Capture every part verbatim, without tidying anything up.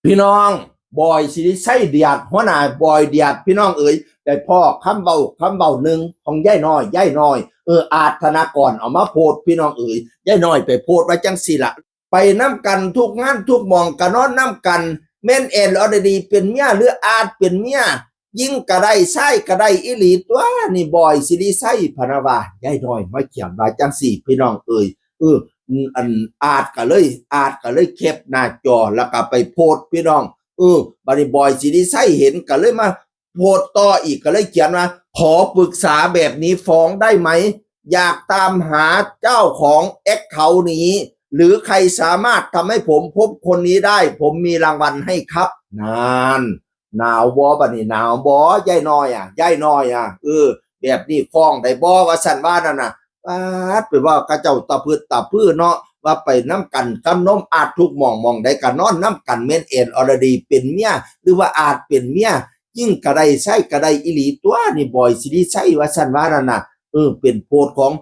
พี่น้อง บอยสิริชัยเดียด หัวหน้าบอยเดียด พี่น้องเอ๋ย ไปพ้อคำเว้าคำเว้าหนึ่งของยายน้อย ยายน้อย เออ อาร์ต ธนากร เอามาโพสต์ พี่น้องเอ๋ย ยายน้อยไปโพสต์ไว้จั่งซี้ล่ะ ไปนำกันทุกงานทุกหม่อง ก็นอนนำกัน แม่นแอนอรดีเป็นเมียหรืออาร์ตเป็นเมีย ยิงก็ได้ ชายก็ได้อีหลีตั๊ว นี่บอยสิริชัย พะนะว่า ยายน้อยมาเขียนว่าจั่งซี้ พี่น้องเอ๋ย เออ อัน อาร์ตก็เลย อาร์ตก็เลยแคปหน้าจอ แล้วก็ไปโพสต์ พี่น้อง เออ บัดนี้บอยสิริชัยเห็นก็เลยมาโพสต์ต่ออีก ก็เลยเขียนว่า ขอปรึกษาแบบนี้ฟ้องได้ไหม อยากตามหาเจ้าของแอคเคาท์นี้ หรือใครสามารถทำให้ผมพบคนนี้ได้ ผมมีรางวัลให้ครับ นั่น หนาวบ่ บัดนี้หนาวบ่ ยายน้อยอะ ยายน้อยอะ เออ แบบนี้ฟ้องได้บ่ ว่าซั่นว่านั่นน่ะ ป๊าด ไปเว้าเขาเจ้าตะพึดตะพือเนาะ ว่าไปนำกันกับนมอาร์ตทุกหม่อง หม่องใดก็นอนนำกัน แม่นแอนอรดีเป็นเมีย หรือว่าอาร์ตเป็นเมีย ยิงก็ได้ ชายก็ได้อีหลีตั๊ว นี่บอยสิริชัย ว่าซั่นว่านั่นน่ะ เออ เป็นโพสต์ของ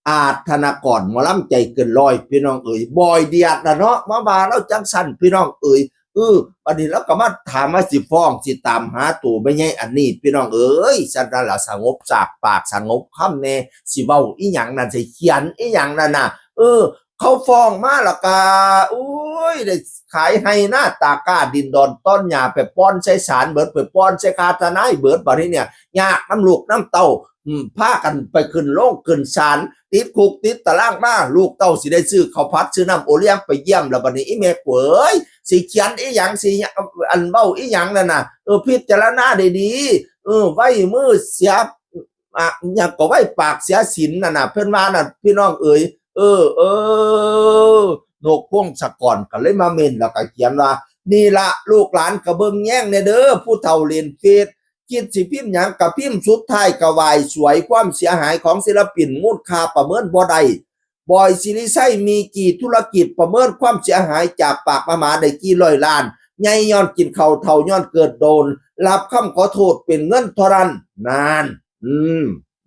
อาร์ต ธนากร หมอลำใจเกินร้อย พี่น้องเอ๋ย บอยเดียดล่ะเนาะ มาว่าลาวจั่งซั่น พี่น้องเอ๋ย เออ บัดนี้ลาวก็มาถามว่าสิฟ้อง สิตามหาตัวแม่ใหญ่อันนี้ พี่น้องเอ๋ย ซั่นนั่นล่ะ สงบสากปาก สงบคำแน่ สิเว้าอีหยังนั่น สิเขียนอีหยังนั่นน่ะ เออ เขาฟ้องมาแล้วก็ โอ้ย ได้ขายไฮ่นาตาก้าดินดอนต้อนหญ้า ไปป่อนใส่ศาลเบิด ไปป่อนใส่ค่าทนายเบิด บัดนี้เนี่ย ยากนำลูกนำเต้า อืม พากันไปขึ้นโรงขึ้นศาล ติดคุกติดตารางมา ลูกเต้าสิได้ซื้อข้าวผัดซื้อน้ำโอเลี้ยงไปเยี่ยม แล้วบัดนี้อีแม่กูเอ๋ย สิเขียนอีหยัง สิอันเว้าอีหยังนั่นน่ะ เออ พิจารณาดีๆ เออ ไว้มือเสีย อ่ะ หยังก็ไว้ปากเสียศีลนั่นน่ะ เพิ่นว่านั่น พี่น้องเอ๋ย เออ เออ นกพงศกรก็เลยมาเม้น แล้วก็เขียนว่า นี่ละลูกหลานก็เบิ่งแยงแน่เด้อ ผู้เฒ่าเล่นเฟซ คิดสิพิมพ์หยังก็พิมพ์ สุดท้ายก็ไหว้สวย ความเสียหายของศิลปินมูลค่าประเมินบ่ได้ บอยสิริชัยมีกี่ธุรกิจ ประเมินความเสียหายจากปากหมาๆได้กี่ร้อยล้าน ใหญ่ย้อนกินข้าว เฒ่าย้อนเกิดโดน รับคำขอโทษเป็นเงินเท่านั้น นั่น อืม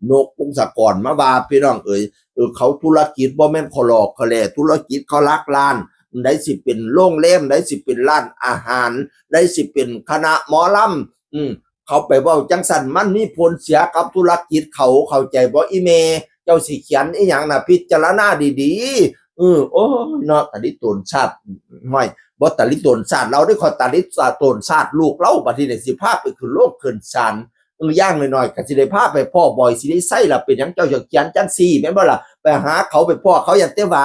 นกพงศกรมาว่า พี่น้องเอ๋ย เออ เขาธุรกิจบ่แม่นขอหลอกขอแหล่ ธุรกิจเขาหลักล้าน ได้สิเป็นโรงแรม ได้สิเป็นร้านอาหาร ได้สิเป็นคณะหมอลำ อืม เขาไปเว้าจั่งซั่น มันมีผลเสียกับธุรกิจเขา เข้าใจบ่อีแม่ เจ้าสิเขียนอีหยังน่ะ พิจารณาดีๆ เออ โอ้ย เนาะ ตะลิโตนชาติ ห้อย บ่ตะลิโตนชาติลาวเด้ ข้อยตะลิโตนชาติลูกลาว บัดนี้เนี่ยสิพาไปขึ้นโรงขึ้นศาล เออ อย่างน้อยๆ ก็สิได้พาไปพ้อบอยสิริชัยล่ะ เป็นหยังเจ้าอยากเขียนจั่งซี้ แม่นบ่ล่ะ ไปหาเขาไปพ้อเขา อยากแต่ไหว้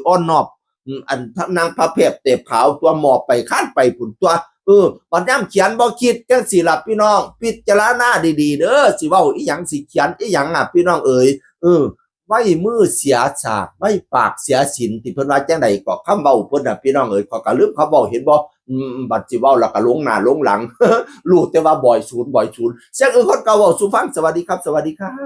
อ่อนนอบ อืม อันพระนางพระแพทย์เต็บขาวตั๊ว หมอบไปคานไปพุ้นตั๊ว เออ บัดยามเขียนบ่คิดจั่งซี้ล่ะพี่น้อง พิจารณาดีๆ เด้อ สิเว้าอีหยัง สิเขียนอีหยังน่ะ พี่น้องเอ๋ย เออ ไว้มือเสียสาก ไว้ปากเสียศีล ที่เพิ่นว่าจั่งใดก็ คำเว้าเพิ่นน่ะ พี่น้องเอ๋ย ข้อยก็ลืมคำเว้า เห็นบ่ อืม บัดสิเว้าแล้วก็หลงหน้าหลงหลัง รู้แต่ว่าบอยศูนย์ บอยศูนย์ เสียงอื่นคนเก่าเว้าสู่ฟัง สวัสดีครับ สวัสดีครับ